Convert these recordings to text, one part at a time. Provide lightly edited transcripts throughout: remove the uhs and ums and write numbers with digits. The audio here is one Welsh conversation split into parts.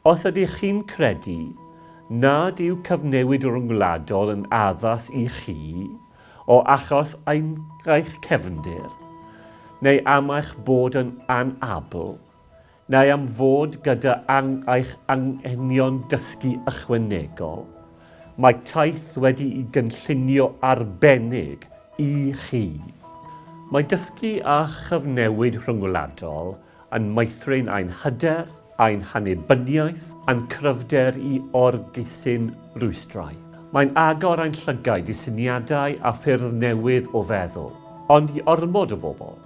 Os ydych chi'n credu nad yw cyfnewid rhyngwladol yn addas i chi o achos eich cefndir, neu am eich bod yn anabl, neu am fod gyda eich anghenion dysgu ychwanegol, mae taith wedi'i gynllunio arbennig i chi. Mae dysgu a chyfnewid rhyngwladol yn meithrin ein hyder, ein hannibyniaeth, a'n cryfder i orgeisyn rwystrau. Mae'n agor ein llygaid i syniadau a ffyrdd newydd o feddwl. Ond i ormod o bobl,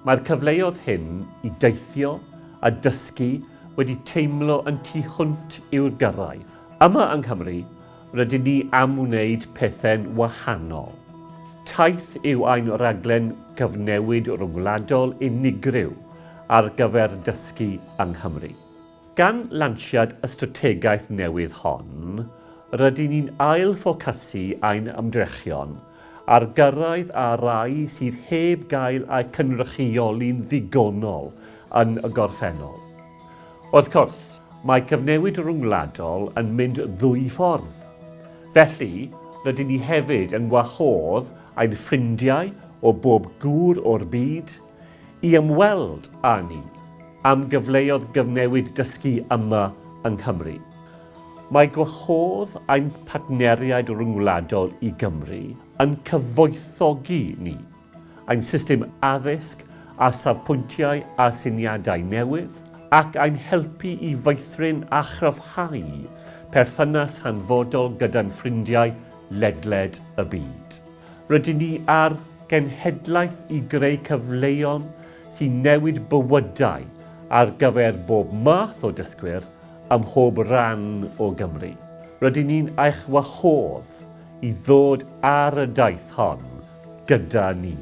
mae'r cyfleoedd hyn i deithio a dysgu wedi teimlo yn tu hwnt i'w gyrraedd. Yma yng Nghymru, Rydyn ni am wneud pethau'n wahanol. Taith yw ein rhaglen gyfnewid ryngwladol unigryw ar gyfer dysgu yng Nghymru. Gan lansiad y strategaeth newydd hon, rydyn ni'n ail-ffocysu ein ymdrechion ar gyrraedd â rai sydd heb gael eu cynrychioli'n ddigonol yn y gorffennol. Wrth gwrs, mae cyfnewid rhyngwladol yn mynd ddwy ffordd. Felly, rydyn ni hefyd yn gwahodd ein ffrindiau o bob gŵr o'r byd i ymweld â ni am gyfleoedd gyfnewid dysgu yma yng Nghymru. Mae gwahodd ein partneriaid rhyngwladol i Gymru yn cyfoethogi ni. ein system addysg â safbwyntiau a syniadau newydd, ac ein helpu i feithrin a chryfhau perthynas hanfodol gyda'n ffrindiau ledled y byd. Rydyn ni ar genhedlaeth i greu cyfleon sy'n newid bywydau ar gyfer bob math o dysgwyr ym mhob rhan o Gymru. Rydyn ni'n eich wahodd i ddod ar y daith hon gyda ni.